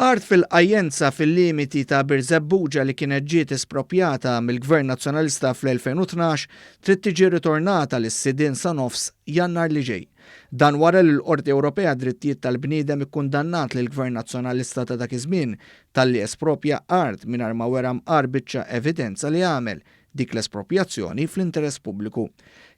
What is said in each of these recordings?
Art fil-Qajjenza fil-limiti ta' Birżebbuġa li kienet ġiet esproprjata mill-Gvern Nazzjonalista fl-2012 trid tiġi ritornata lis-sidien sa nofs Jannar li ġej. Dan wara li l-Qorti Ewropea għad-Drittijiet tal-Bniedem ikkundannat lill-Gvern Nazzjonalista ta' dak iż-żmien talli esproprja art mingħajr ma wera mqar biċċa evidenza li għamel dik l-esproprjazzjoni fl-interess pubbliku.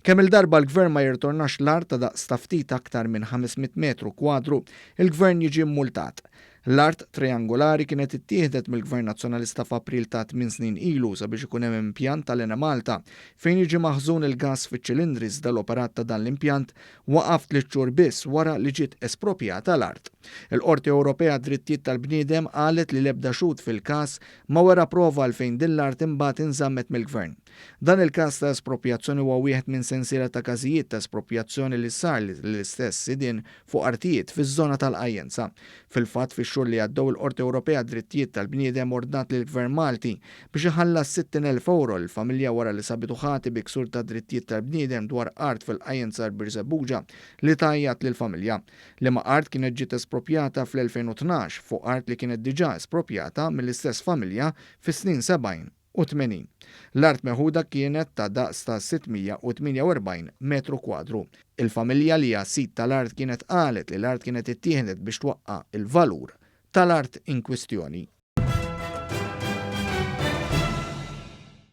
Kemm-il darba l-Gvern ma jirritornax l-art ta' daqs ta' ftit aktar minn 500 metru kwadru, il-Gvern jiġi mmultat. L-art triangolari kienet ittieħdet mill-Gvern Nazzjonalista f'April ta' tminn snin ilu sabiex ikun hemm impjant tal-Enemalta fejn jiġi maħżun il-gass fiċ-ċilindri iżda l-operat ta' dan l-impjant waqaf tliet xhur biss wara li ġiet esproprjata l-art. Il-Qorti Ewropea għad-Drittijiet tal-Bniedem qalet li l-ebda xhud fil-każ ma wera prova għalfejn din l-art imbagħad inżammet mill-Gvern. Dan il-każ ta' esproprjazzjoni huwa wieħed minn sensiela ta' każijiet ta' esproprjazzjoni li sar lill-istess sidien fuq artijiet fiż-żona tal-Qajjenza. Fil-fatt, fix-xhur li għaddew il-Qorti Ewropea għad-Drittijiet tal-Bniedem ordnat lill-Gvern Malti biex iħallas 60,000 ewro lill-familja wara li sabitu ħati bi ksur tad-drittijiet tal-bniedem dwar art fil-Qajjenza Birżebbuġa li tgħajjat lill-familja. Liema art kienet ġiet esproprjata fl-2012 fuq art li kienet diġà esproprjata mill-istess familja fis-snin 70 u 80. L-art meħuda kienet ta' daqs ta' 648 metru kwadru. Il-familja li hija sid tal-art kienet qalet li l-art kienet ittieħdet biex twaqqa' l-valur tal-art inkwistjoni.